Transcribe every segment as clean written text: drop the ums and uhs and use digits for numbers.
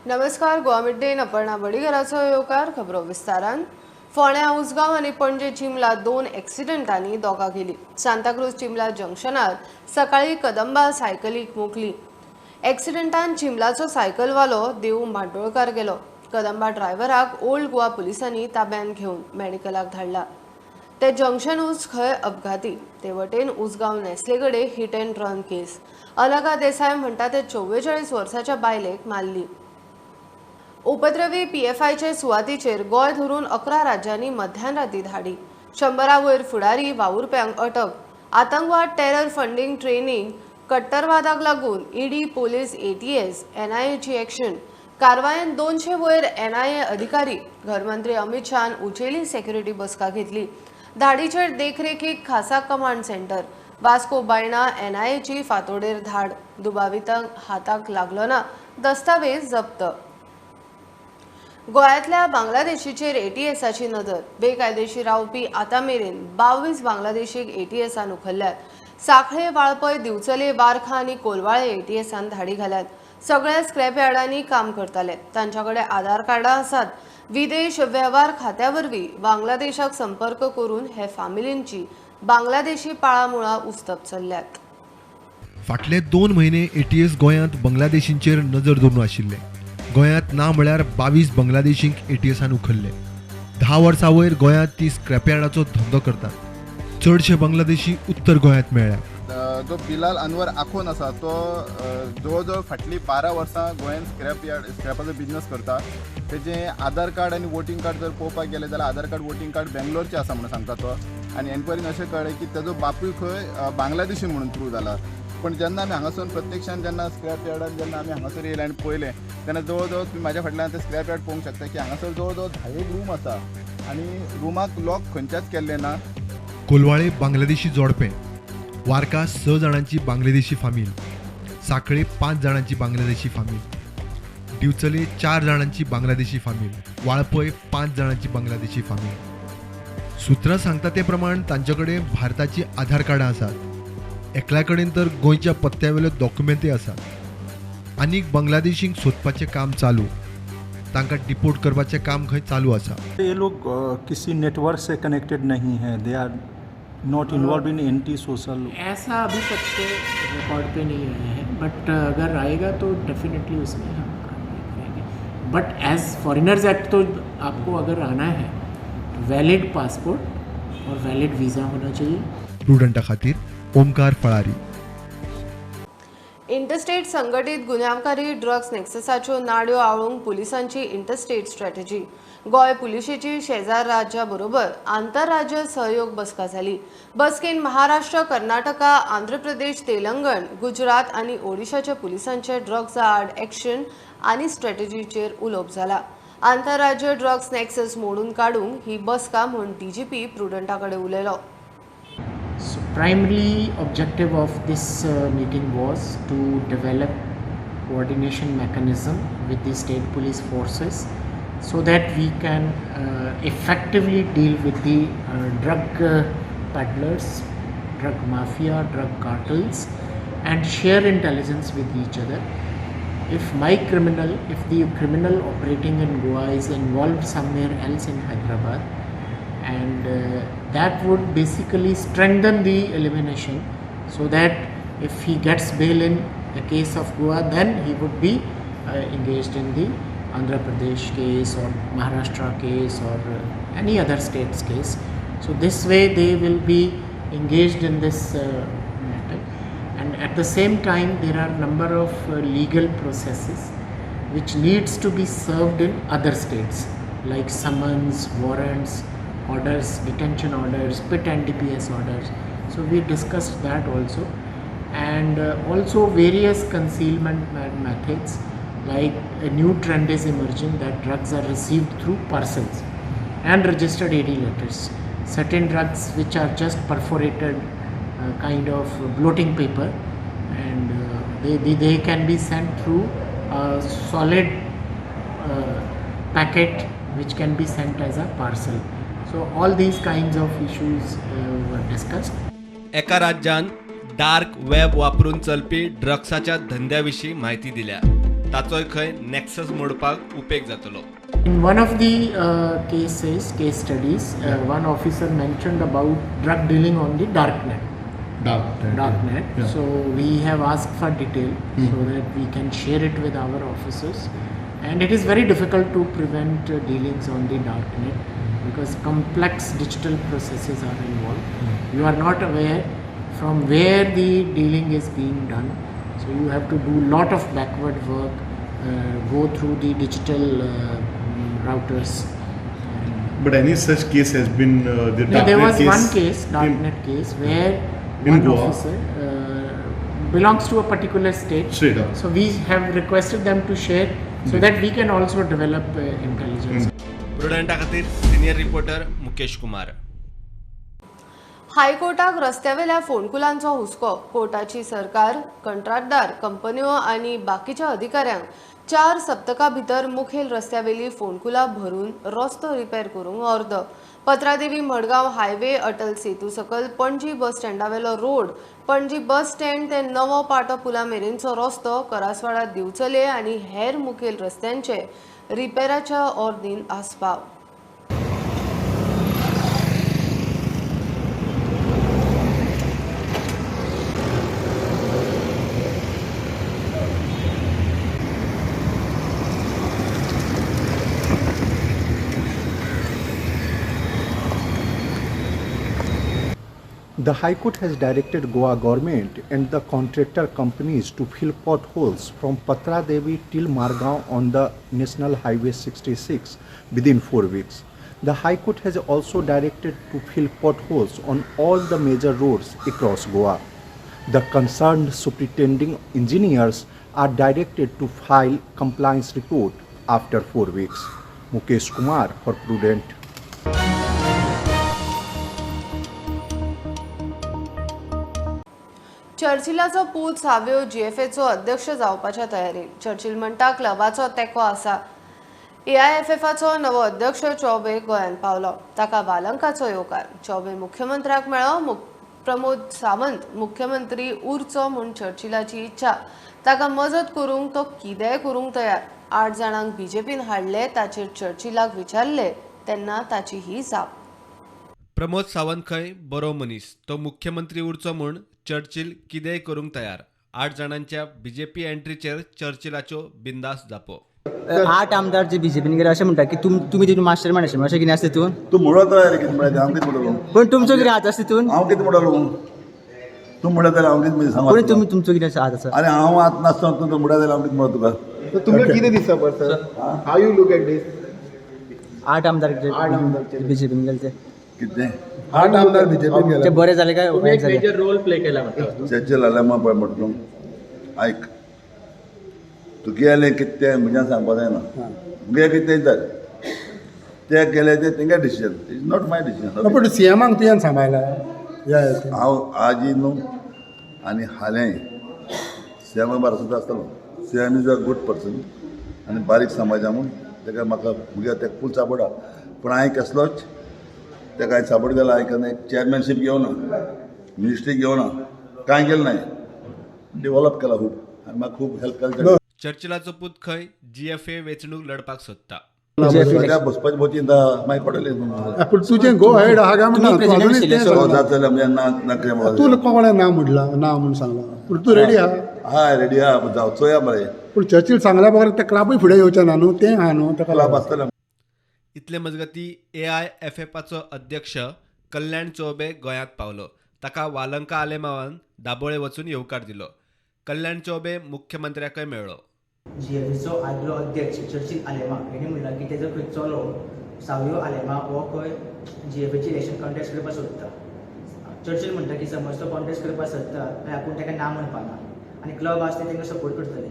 नमस्कार, गोवा मिड डेन अपर्णा बडीघराचो येवकार. खबरो विस्तारान. फोंड्या, उसगांव आनी पणजे चिमला दोन एक्सिडंटांनी दोगां गेली. सांताक्रूज चिमला जंक्शनार सकाळी कदंबा सायकलीक मोखली. एक्सिडंटान चिमलाचो सायकलवालो देऊ माड्डोळकार गेलो. कदंबा ड्रायव्हराक ओल्ड गोवा पुलिसांनी ताब्यांत घेवन मेडिकलाक धाडला. ते जंक्शनूच खंय अपघाती. ते वटेन उसगांव नेस्ले कडेन हिट अँड रन केस. अनघा देसाय म्हणटा ते 44 वर्साच्या बायलेक मारली. उपद्रवी पीएफआयचे सुवातीचेर गोंय धरून 11 राज्यांनी मध्यान राती धाडी. 100 वयर फुडारी वावुरप्यांक अटक. आतंकवाद, टेरर फंडींग, ट्रेनिंग, कट्टरवादाक लागून ईडी, पोलीस, एटीएस, एनआयएची एक्शन. कारवायेन 200 वयर एनआयए अधिकारी. घरमंत्री अमित शहान उंचेली सेक्युरिटी बसका घेतली. धाडीचेर देखरेखीक खासा कमांड सेंटर. वास्को बायणा एनआयएची फांतोडेर धाड. दुबावितांक हाताक लागलो ना. दस्तावेज जप्त. गोंयांतल्या बांगलादेशीचेर एटीएसाची नदर. बेकायदेशीर रावपी आतां मेरेन 22 बांगलादेशीक एटीएसान उखल्ल्यात. सांखळे, वाळपय, दिवचले, वारखा आनी कोलवाळे एटीएसान धाडी घाल्यात. सगळ्या स्क्रॅप यार्डांनी काम करताले. तांच्या कडेन आधार कार्डां आसात. विदेश वेव्हार खात्या वरवीं बांगलादेशाक संपर्क करून हे फामिलींची बांगलादेशी पाळामुळां उस्तप चल्ल्यात. फाटले 2 म्हयने एटीएस गोंयांत बांगलादेशींचेर नजर दवरून आशिल्ले. गोंयांत ना म्हळ्यार 22 बांगलादेशींक एटीएसान उखल्ले. 10 वर्सां वयर गोंयांत ती स्क्रॅपयार्डाचो धंदो करतात. चडशे बांगलादेशी उत्तर गोंयांत मेळ्ळ्या. जो बिलाल अनवर आखून आसा, तो जवळ जवळ फाटलीं 12 वर्सां गोंयांत स्क्रॅप यार्ड, स्क्रॅपाचो बिजनस करता. तेजें आधार कार्ड आनी वोटींग कार्ड जर पळोवपाक गेलें जाल्यार आधार कार्ड, वोटींग कार्ड बेंगलोरचें आसा म्हणून सांगता तो. आनी एनक्वायरीन अशें कळ्ळें की तेजो बापूय खंय बांगलादेशी म्हणून प्रूव जाला. पण जेन्ना आमी हांगासून प्रत्यक्षान जेन्ना स्क्रॅप यार्डान जेन्ना आमी हांगासर येयले आनी पळयलें तेन्ना जवळ जवळ तुमी म्हाज्या फाटल्यान ते स्क्रॅप यार्ड पळोवंक शकता की हांगासर जवळ जवळ धायेक रूम आसा आनी रुमाक लॉक खंयच्याच केल्लें ना. कोलवाळे बांगलादेशी जोडपें, वारका स जाणांची बांगलादेशी फामील, सांखळे पांच जाणांची बांगलादेशी फामील, दिवचले चार जाणांची बांगलादेशी फामील, वाळपय पांच जाणांची बांगलादेशी फामील. सुत्रां सांगता ते प्रमाण तांचे कडेन भारताची आधार कार्डां आसात. एकल्या कडेन तर गोंयच्या पत्त्या वयले डॉक्युमेंटय आसात. आनीक बांगलादेशींक सोदपाचें काम चालू. तांकां डिपोर्ट करपाचें काम खंय चालू आसा. ये लोग किसी नेटवर्क से कनेक्टेड नहीं है? They are not involve in anti social? ऐसा अभी तक तो रिकॉर्ड पे नहीं आया है, बट अगर आएगा तो डेफिनेटली उसमें हम कार्रवाई करेंगे. बट एज फॉरेनर्स एक्ट तो आपको अगर आना है, वैलिड पासपोर्ट और वैलिड वीज़ा होना चाहिए. प्रुडंटा खातीर ओमकार फळारी. इंटरस्टेट संघटीत गुन्यांवकारी ड्रग्स नेक्ससाच्यो नाड्यो आळूंक पुलिसांची इंटरस्टेट स्ट्रॅटेजी. गोंय पुलिशेची शेजार राज्या बरोबर आंतरराज्य सहयोग बसका जाली. बसकेन महाराष्ट्र, कर्नाटका, आंध्र प्रदेश, तेलंगण, गुजरात आनी ओडिशाच्या पुलिसांचे ड्रग्सा आड एक्शन आनी स्ट्रॅटेजीचेर उलोवप जाला. आंतरराज्य ड्रग्स नेक्सस मोडून काडूंक ही बसका म्हूण डीजीपी प्रुडंटा कडेन उलयलो. So primarily objective of this meeting was to develop coordination mechanism with the state police forces so that we can effectively deal with the drug peddlers, drug mafia, drug cartels and share intelligence with each other. If the criminal operating in Goa is involved somewhere else in Hyderabad, and that would basically strengthen the elimination, so that if he gets bail in the case of Goa, then he would be engaged in the Andhra Pradesh case or Maharashtra case or any other state's case. So this way they will be engaged in this matter, and at the same time there are number of legal processes which needs to be served in other states, like summons, warrants, orders, detention orders, PIT NDPS orders. So we discussed that also, and also various concealment methods, like a new trend is emerging that drugs are received through parcels and registered AD letters. Certain drugs which are just perforated kind of blotting paper, and they can be sent through a solid packet which can be sent as a parcel. So all these kinds of issues were discussed. एका राज्यान dark web वापरून चलपी ड्रग्साच्या धंद्या विशीं म्हायती दिल्या. ताचोय खंय नॅक्सस मोडपाक उपेग जातलो. In one of the cases, case studies, one officer mentioned about drug dealing on the dark net. Dark net. Yeah. So we have asked for detail so that we can share it with our officers. And it is very difficult to prevent dealings on the dark net because complex digital processes are involved. You are not aware from where the dealing is being done. So you have to do lot of backward work, go through the digital routers. But any such case has been the No, there darknet was case one case, in- darknet case, where In one Goa. officer belongs to a particular state. State, ah. So we have requested them to share so that we can also develop intelligence. प्रुडंटा खातीर senior reporter Mukesh Kumar. हायकोर्टाक रस्त्यावेल्या फोंडकुलांचो हुस्को. कोर्टाची सरकार, कंत्राटदार, कंपन्यो आनी बाकीच्या अधिकाऱ्यांक 4 सप्तकां भितर मुखेल रस्त्यावेली फोंडकुलां भरून रस्तो रिपेर करूंक अर्द. पत्रादेवी मडगांव हायवे अटल सेतू सकल पणजी बस स्टँडावेलो रोड, पणजी बस स्टँड ते नवो पाटो पुला मेरेनचो रस्तो, करासवाडा दिवचले आनी हेर मुखेल रस्त्यांचे रिपेराच्या ऑर्दीन आस्पाव. The High Court has directed Goa government and the contractor companies to fill potholes from Patradevi till Margao on the National Highway 66 within 4 weeks. The High Court has also directed to fill potholes on all the major roads across Goa. The concerned superintending engineers are directed to file compliance report after 4 weeks. Mukesh Kumar for Prudent. चर्चिलाचो पूत साव्यो जीएफएचो अध्यक्ष जावपाच्या तयारेन. Churchill म्हणटा क्लबाचो तेंको आसा. एआयएफएफाचो नवो अध्यक्ष चौबे गोंयांत पावलो, ताका वालंकाचो येवकार. चौबे मुख्यमंत्र्याक मेळ्ळो. प्रमोद सावंत मुख्यमंत्री उरचो म्हूण चर्चिलाची इच्छा. ताका मजत करूंक तो कितेंय करूंक तयार. 8 जाणांक बीजेपीन हाडले ताचेर चर्चिलाक विचारले तेन्ना ताची ही जाप. प्रमोद सावंत खंय बरो मनीस, तो मुख्यमंत्री उरचो म्हूण चर्चिल कितेंय करूंक तयार. 8 जाणांच्या बीजेपी एंट्रीचेर चर्चिलाच्यो बिंदास जापो. 8 आमदार जे बीजेपीन गेले अशें म्हणटा की तुमी तितून मास्टर मायंड आशिल्ले अशें कितें आसा तितून? तूं म्हणत जाल्यार कितें म्हळ्यार हांव कितें म्हणटलो? पण तुमचो कितें हात आसा तितून? हांव कितें म्हणटलो? तूं म्हणत जाल्यार हांव कितें सांगू? पण तुमी तुमचो कितें हात आसा? आनी हांव हात नासतना तूं म्हणत जाल्यार हांव कितें म्हणत तुका? तुमकां कितें दिसता पर sir? How you look at this? 8 आमदार बीजेपीन गेले ते कितें? 8 आमदार बीजेपीन गेले ते बरे जाले काय वायट जाले? मेजर रोल प्ले केला म्हणटा चर्चिल आलेमा पळय म्हणटलो, आयक तुगेलें कितें तें म्हज्यान सांगपा जायना. मुगे कितें जालें ते केलें तें तेंगे decision, is not my decision. पूण सीएमाक तुवें सांबाळला. हांव आजी न्हू आनी हालें सीएमा बारा सुद्दां आसतलो. CM is a good person आनी बारीक समाजा म्हूण तेका म्हाका मुगे तेका फूल सपोर्ट आहा. पूण हांवें कसलोच तेका हांवें सपोर्ट केला. हांवें केन्ना चेअरमॅनशीप घेवना, मिनिस्ट्री घेवना, कांय केलें ना. डेव्हलप केला खूब आनी म्हाका खूब हेल्प केला. चर्चिलाचो पूत खंय जीएफए वेंचणूक लढपाक सोदता. सगळ्या बसपाची भोवती मागीर कळटलें. पूण तुजें गो हेड आहा काय म्हणटा जातलें म्हणजे ना कितें तूं कोणें ना म्हणलां, ना म्हूण सांगलां, पूण तूं रेडी आहा? हय रेडी आहा, जावं चोया मरे. पूण चर्चिल सांगल्या बगर ते क्लाबूय फुडें येवचें ना न्हू, तें आहा न्हू ताका क्लब आसतलें. इतले मजगती एआयएफएफाचो अध्यक्ष कल्याण चौबे गोंयांत पावलो. ताका वालंका आलेमावान दाबोळे वचून येवकार दिलो. कल्याण चौबे मुख्यमंत्र्याकय मेळ्ळो. जीएफएचो आदलो अध्यक्ष चर्चिल आलेमा हेणी म्हणलां की तेजो खंय चलो सावयो आलेमा हो खंय जीएफएची इलेक्शन कॉन्टेस्ट करपाक सोदता. चर्चिल म्हणटा की समज तो कॉन्टेस्ट करपाक सोदता जाल्यार आपूण ताका ना म्हणपाना आनी क्लब आसा ते तांकां सपोर्ट करतले.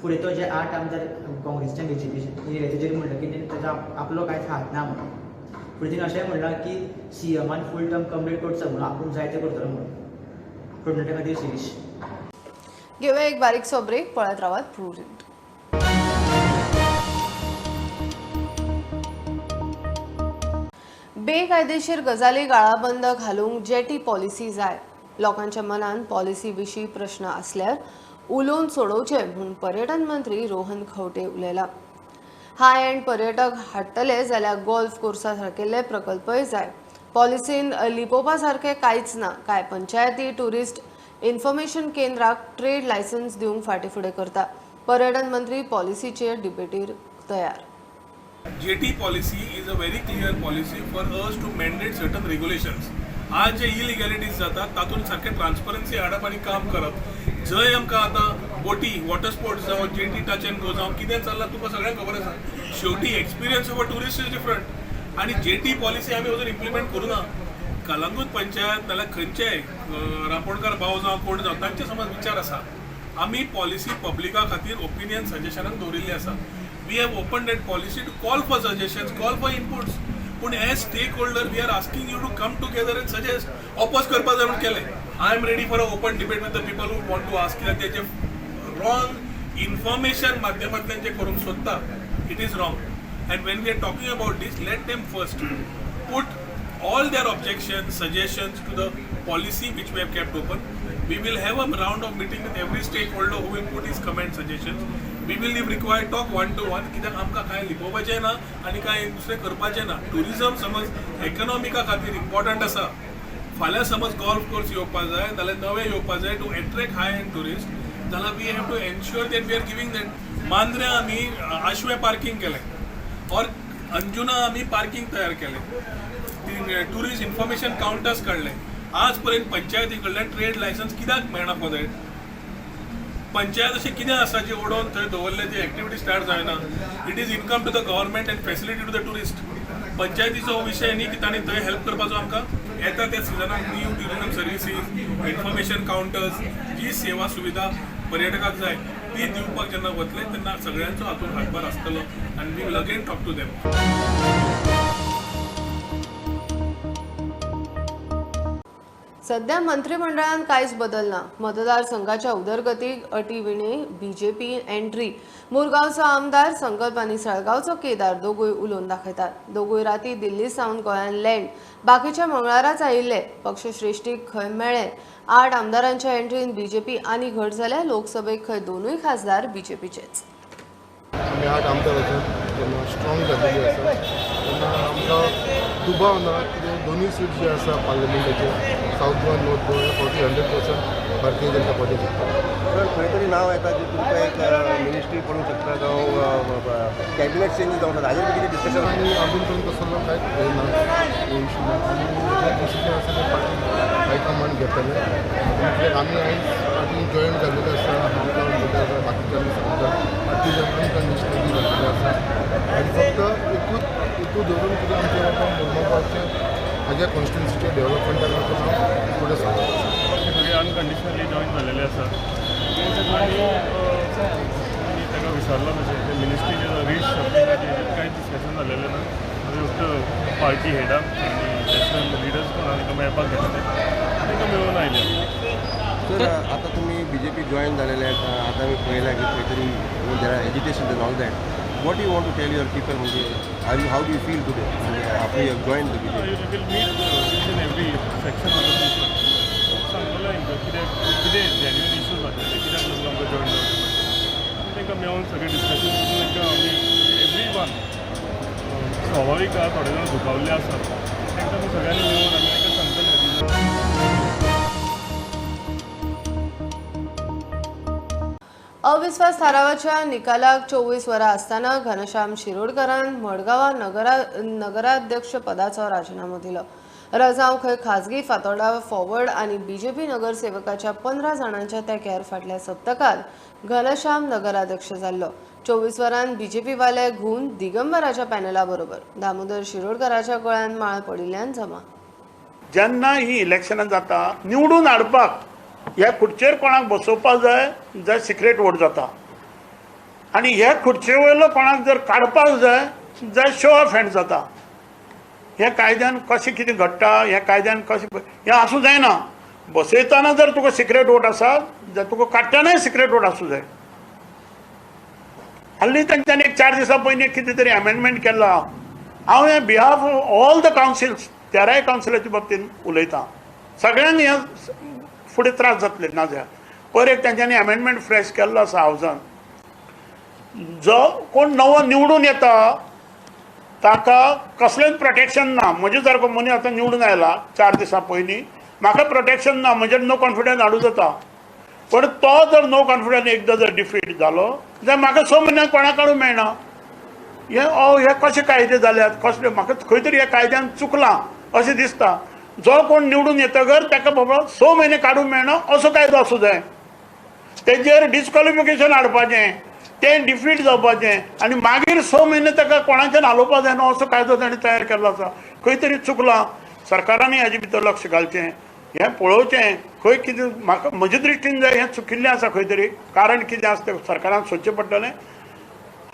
फुडें तो जे 8 आमदार काँग्रेसच्या बीजेपीचे येयले तेजेर म्हणलां की ताजो आपलो कांयच हात ना म्हणून. फुडें तिणें अशेंय म्हणलां की सीएमान फूल टर्म कंप्लीट करचो म्हणून आपूण जाय तें करतलो म्हणून. प्रुडंटा खातीर शिरीश. घेवया एक बारीकसो ब्रेक. पळयत रावात प्रुडंट. बेकायदेशीर गजाली गाळाबंद घालूंक जेटी पॉलिसी जाय. लोकांच्या मनान पॉलिसी विशीं प्रश्न आसल्यार उलोवन सोडोवचे म्हूण पर्यटन मंत्री रोहन खंवटे उलयला. हाय एंड पर्यटक हाडटले जाल्यार गोल्फ कोर्सा सारकेले प्रकल्पय जाय. पॉलिसीन लिपोवपा सारकें कांयच ना. कांय पंचायती ट्युरिस्ट इन्फॉर्मेशन केंद्राक ट्रेड लायसन्स दिवंक फाटीं फुडें करता. पर्यटन मंत्री पॉलिसीचेर डिबेटीर तयार. Jetty policy is a very clear policy for us to mandate certain regulations. आज जे इलिगॅलिटीज जातात तातूंत सारकें ट्रान्सपरन्सी हाडप आनी काम करप. जंय आमकां आतां बोटी वॉटर स्पोर्ट्स जावं जेटी टच एंड गो जावं कितें चल्लां तुका सगळ्यांक खबर आसा. शेवटी experience of a tourist is different आनी जेटी पॉलिसी आमी अजून इम्प्लिमेंट करूं ना. कलंगूट पंचायत नाल्यार खंयचेय रापोणकार भाव जावं कोण जावं तांचे समज विचार आसा. आमी पॉलिसी पब्लिका खातीर ओपिनियन सजेशनाक दवरिल्ली आसा. We have open that policy to call for suggestions, call for inputs. पूण as stakeholder we are asking you to come together and suggest. Oppose करपा जाय म्हूण केलें. I am ready for a open debate with the people who want to ask. कित्याक तेजे wrong information माध्यमांतल्यान जे करूंक सोदता it is wrong. And when we are talking about this, let them first put all their objections, suggestions to the policy which we have kept open. We will have a round of meeting with every stakeholder who will put his comment, suggestions. We will, if required, talk one to one. कित्याक आमकां कांय लिपोवपाचें ना आनी कांय दुसरें करपाचें ना. Tourism समज इकॉनॉमिका खातीर इम्पॉर्टंट आसा. फाल्यां समज गोल्फ कोर्स येवपा जाय जाल्यार नवे येवपा जाय to attract high end tourist जाल्यार we have to ensure that we are giving that. मांद्र्यां आमी आशवें पार्किंग केलें ऑर अंजुना आमी पार्किंग तयार केलें, ट्युरिस्ट इन्फॉर्मेशन कावंटर्स काडले. आज पर्यंत पंचायती कडल्यान ट्रेड लायसन्स कित्याक मेळना फॉर that? Panchayat अशें कितें आसा जी उडोवन थंय दवरले जी एक्टिविटी स्टार्ट जायना? It is income to the government and facility to the tourist. पंचायतीचो विशय न्ही की तांणी थंय हेल्प करपाचो. आमकां येता त्या सिजनाक new tourism services, information counters, जी सेवा सुविधा पर्यटकाक जाय ती दिवपाक जेन्ना वतले तेन्ना सगळ्यांचो हातूंत हातभार आसतलो आनी we will again talk to them. सध्या मंत्रिमंडळात कांयच बदल ना. मतदारसंघाच्या उदरगतीक अटीविणे बीजेपी एंट्री. मुरगांवचो आमदार संकल्प आनी साळगांवचो केदार दोगूय उलोवन दाखयतात. दोगूय राती दिल्ली सावन गोंयांत लँड, बाकीच्या मंगळाराच आयिल्ले. पक्षश्रेश्ठीक खंय मेळ्ळे. 8 आमदारांच्या एंट्रीन बीजेपी आनी घट जाल्या. लोकसभेक खंय दोनूय खासदार बीजेपीचेच. आमी 8 आमदार आसात तेन्ना स्ट्रॉंग जाल्ली आसा तेन्ना आमकां दुबाव ना की दोनूय सीट जे आसा पार्लमेंटाचे सावथ गोवा नॉर्थ गोवा ह्या फावटी 100% भारतीय जनता पार्टी जिखता. सर, खंय तरी नांव येता की तुमकां एक मिनिस्ट्री पडूंक शकता जावं कॅबिनेट चेंजीस जावंक शकता, हाजेर कितें डिस्कशन? आनी अजून पर्यंत तसलो कांयच हें ना, इशू ना. आनी जे डिसिजन आसा ते पार्टी हायकमांड घेतले. कित्याक आमी आयज पार्टी जॉयन जाल्लेले आसा, हांव जावन आसा, बाकीचे आमी सगळे पार्टी अनकंडिशनली जाल्लेले आसा. आनी फक्त एकूच हेतू धरून कितें आमचें बाबा मुरमुगांवचें म्हाज्या कॉन्स्टिट्युन्सीच्या डेव्हलपमेंटाक लागून हांव फुडें सरता. सगळे अनकंडिशनली जॉईन झालेले आसा आनी ताका विचारलां तशें मिनिस्ट्री रिशफलिंगाचेर कांय डिस्कशन जालेलें ना. आमी फक्त पार्टी हेडाक आनी नॅशनल लिडर्स कोण आहा तांकां मेळपाक गेल्ले, तांकां मेळून आयले. सर, आतां तुमी बीजेपी जॉयन जालेले आसा, आतां आमी पळयलां की खंय तरी there are agitation and all that. What you want to tell your people, म्हणजे how do you feel today after you have join the BJP? You will meet each and every section of the people. सांगतलें हांकां कित्याक कितें genuine issues आसले, कित्याक लागून आमकां join जावचें पडलें. आनी तांकां मेळून सगळें डिस्कशन करून तांकां आमी एवरी वन स्वाभावीक आहा थोडे जाण दुखावल्ले आसात तांकां आमी सगळ्यांनी मेळून आमी तांकां सांगतले. अविश्वास थारावाच्या निकालाक 24 वरां आसतना घनश्याम शिरोडकरान मडगांवां नगराध्यक्ष पदाचो राजिनामो दिलो. रजांव खंय खाजगी फातोर्डा फॉरवर्ड आनी बीजेपी नगरसेवकाच्या 15 जाणांच्या तेंक्यार फाटल्या सप्तकांत घनश्याम नगराध्यक्ष जाल्लो. 24 वरां बीजेपी वाले घुवन दिगंबराच्या पॅनला बरोबर दामोदर शिरोडकराच्या गळ्यान माळ पडिल्ल्यान जमा. जेन्ना ही इलेक्शनां जाता निवडून हाडपाक ह्या खुर्चेर कोणाक बसोवपाक जाय जाल्यार सिक्रेट वोट जाता आनी ह्या खुर्चे वयलो कोणाक जर काडपाक जाय जाल्यार शो ऑफ हँड जाता. ह्या कायद्यान कशें कितें घडटा, ह्या कायद्यान कशें हें आसूं जायना. बसयतना जर तुका सिक्रेट वोट आसा जाल्यार तुका काडटनाय सिक्रेट वोट आसूं जाय. हाल्ली तांच्यांनी एक 4 दिसां पयलीं कितें तरी अमेंडमेंट केल्लो. हांव हे बिहाफ ऑल the councils 13 कावन्सिलाच्या बाबतींत उलयतां. सगळ्यांक हें फुडें त्रास जातले ना जाल्यार पयर एक तांच्यांनी अमेंडमेंट फ्रेश केल्लो आसा हावजान. जो कोण नवो निवडून येता ताका कसलेंच प्रोटेक्शन ना. म्हजे सारको मनीस आतां निवडून आयला 4 दिसां पयलीं, म्हाका प्रोटेक्शन ना, म्हजेर नो कॉन्फिडन्स हाडूं जाता. पण तो जर नो कॉन्फिडन्स एकदां जर डिफीट जालो जाल्यार म्हाका 6 म्हयन्यांक कोणाक काडूंक मेळना. हे हे कशे कायदे जाल्यात, कसले म्हाका खंय तरी ह्या कायद्यान चुकलां अशें दिसता. जो कोण निवडून येतकर ताका बाबा 6 म्हयने काडूंक मेळना असो कायदो आसूं जाय. तेजेर डिस्क्वॉलिफिकेशन हाडपाचें, तें डिफीट जावपाचें आनी मागीर 6 म्हयने ताका कोणाच्यान हालोवपा जायना असो कायदो ताणें तयार केल्लो आसा. खंय तरी चुकलां, सरकारानूय हाजे भितर लक्ष घालचें, हें पळोवचें खंय कितें. म्हाका म्हजे दृश्टीन जाय हें चुकिल्लें आसा खंय तरी, कारण कितें आसा तें सरकारान सोदचें पडटलें.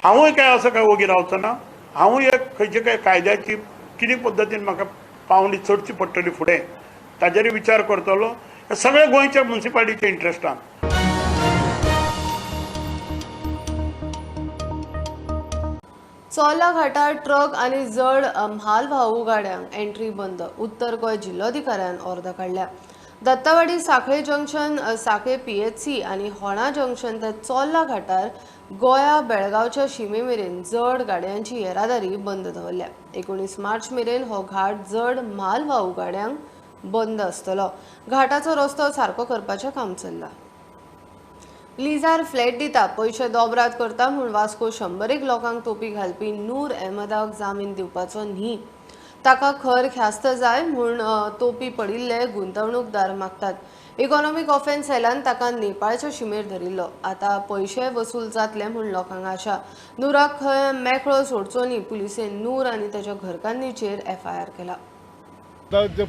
हांवूय काय असो काय ओगी रावचो ना, हांवूय एक खंयचे काय कायद्याची कितें पद्दतीन म्हाका पावंडी चडची पडटली फुडें ताजेर विचार करतलो. सगळे गोंयच्या मुन्सिपालिटीच्या इंट्रस्टान. चोर्ला घाटार ट्रक आनी जड म्हाल वाहू गाड्यांक एंट्री बंद. उत्तर गोंय जिल्लोधिकाऱ्यान ऑर्द काडल्या. दत्तावाडी साखळे जंक्शन, साखळे PHC आनी होणा जंक्शन ते चोर्ला घाटार गोंया बेळगांवच्या शिमे मेरेन जड गाड्यांची येरादारी बंद दवरल्या. 19 मार्च मेरेन हो घाट जड म्हाल वाहू गाड्यांक बंद आसतलो. घाटाचो रस्तो सारको करपाचें काम चल्लां. लिजार फ्लॅट दिता पयशे दोबरात करता म्हूण वास्को 100 लोकांक तोपी घालपी नूर अहमदाक जामीन दिवपाचो न्ही, ताका खर ख्यास्त जाय म्हूण तोपी पडिल्ले गुंतवणूकदार मागतात. इकॉनॉमिक ऑफेन्स सेलान ताका नेपाळच्या शिमेर धरिल्लो. आतां पयशे वसूल जातले म्हूण लोकांक आशा. नूराक खंय मेकळो सोडचो न्ही पुलिसेन नूर आनी ताच्या घरकान्नीचेर FIR केला. आतां जे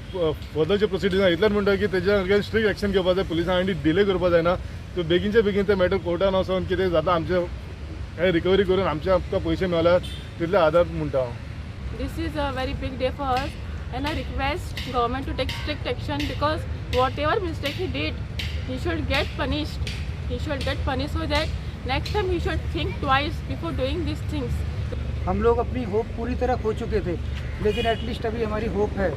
फर्दर जे प्रोसिडिंग्स आहा इतलेंच म्हणटा की तेज्या अगेन्स्ट स्ट्रिक्ट एक्शन घेवपा जाय पुलिसान आनी डिले करपा जायना. त्यो बेगीनच्या बेगीन ते मॅटर कोर्टान वचोन कितें जाता आमचे रिकवरी करून आमचे आमकां पयशे मेळ्ळ्यार तितले आदार म्हणटा हांव. This is a very big day for us and I request government to take strict action because whatever mistake he did, he should get punished. He should get punished so that next time he should think twice before doing these things. हम लोग अपनी hope पूरी तरह खो चुके थे, लेकिन at least अभी हमारी hope है.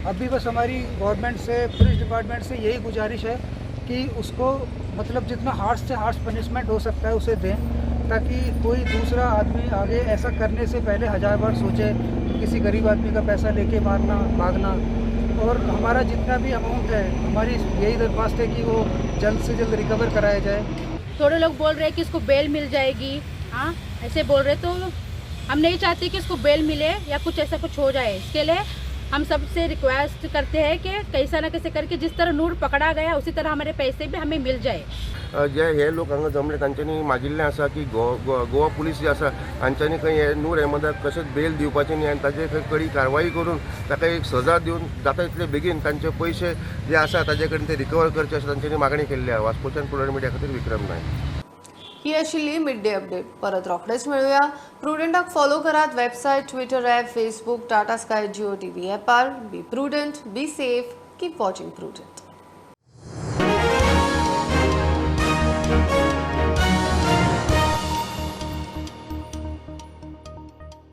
अभी बस हमारी government से, police department से यही गुजारिश है कि उसको मतलब जितना हार्श से हार्श पनिशमेंट हो सकता है उसे दें, ताकि कोई दूसरा आदमी आगे ऐसा करने से पहले 1000 बार सोचे किसी गरीब आदमी का पैसा लेके मारना भागना. और हमारा जितना भी अमाउंट है, हमारी यही दरख्वास्त है कि वो जल्द से जल्द रिकवर कराया जाए. थोड़े लोग बोल रहे हैं कि इसको बेल मिल जाएगी, हाँ ऐसे बोल रहे, तो हम नहीं चाहते कि इसको बेल मिले या कुछ ऐसा कुछ हो जाए. इसके लिए हम सबसे रिक्वेस्ट करते हैं कि कैसा ना कैसे करके जिस तरह नूर पकड़ा गया उसी तरह हमारे पैसे भी हमें मिल जाए. जे हे लोक हांगा जमले तांच्यांनी मागिल्लें आसा की गोवा पुलीस जे आसा हांच्यांनी खंय हे नूर अहमदाक कशेंच बेल दिवपाचें न्ही आनी ताजेर खंय कडी कारवाई करून ताका एक सजा दिवन जाता तितले बेगीन तांचे पयशे जे आसा ताजे कडेन ते रिकवर करचे अशें तांच्यांनी मागणी केल्ली आसा. वास्कोच्यान प्रुडंट मिडिया खातीर विक्रम नायक. ही आशिल्ली मिड डे अपडेट. परत रोखडेच मेळुया. प्रुडंटाक फॉलो करात website, Twitter app, Facebook, Tata Sky, Jio TV ॲपार. Be prudent, be safe, keep watching Prudent.